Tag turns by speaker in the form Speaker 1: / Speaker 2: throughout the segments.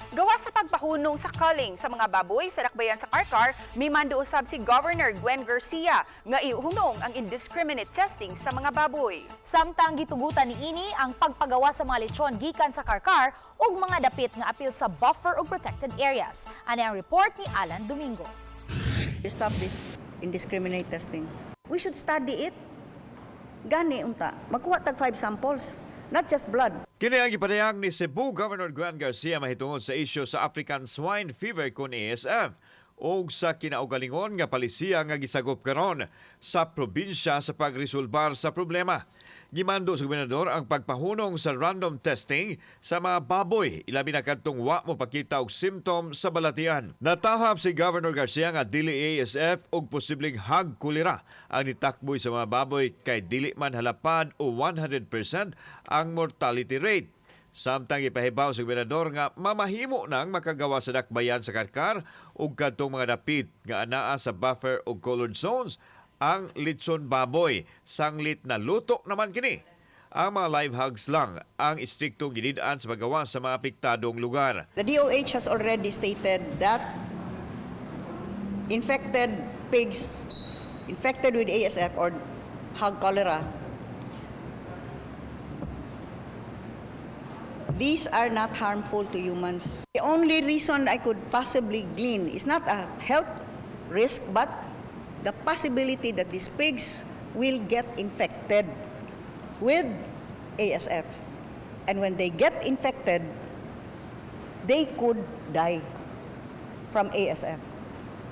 Speaker 1: Gawa sa pagpahunong sa culling sa mga baboy sa dakbayan sa Carcar, mimando usab si Governor Gwen Garcia nga ihunong ang indiscriminate testing sa mga baboy.
Speaker 2: Samtang gitugutan niini ang pagpagawa sa mga lechon gikan sa Carcar ug mga dapit nga apil sa buffer ug protected areas. Ani ang report ni Alan Domingo.
Speaker 3: Stop this indiscriminate testing. We should study it. Gani unta, magkuha tag five samples, not just blood.
Speaker 4: Kini ang gipadayag ni Cebu Governor Gwen Garcia mahitungod sa isyu sa African Swine Fever kon ASF ug sa kinaugalingon nga palisiya nga gisagop karon sa probinsya sa pagresolbar sa problema. Gimando sa gobernador ang pagpahunong sa random testing sa mga baboy, ilabi na kadtong wa mo pakita og symptom sa balatian. Natahap si Governor Garcia nga dili ASF og posibleng hog cholera ang nitakboy sa mga baboy kay dili man halapad o 100% ang mortality rate. Samtang ipahibaw sa gobernador nga mamahimo nang makagawa sa dakbayan sa Carcar ug kadtong mga dapit nga anaa sa buffer ug colored zones ang litson baboy, sanglit na luto naman kini. Ang mga live hogs lang ang istriktong gidid-an sa paggawa sa mga apektadong lugar.
Speaker 3: The DOH has already stated that infected pigs infected with ASF or hog cholera, these are not harmful to humans. The only reason I could possibly glean is not a health risk, but the possibility that these pigs will get infected with ASF. And when they get infected, they could die from ASF.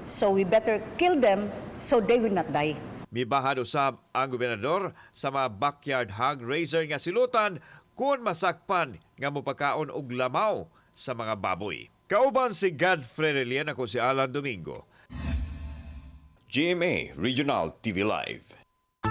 Speaker 3: So we better kill them so they will not die.
Speaker 4: Mibahad usab ang gobernador sa mga backyard hog raiser nga silutan kung masakpan nga mopakaon og lamaw sa mga baboy. Kauban si Godfrey Relian, ako si Alan Domingo.
Speaker 5: GMA Regional TV Live.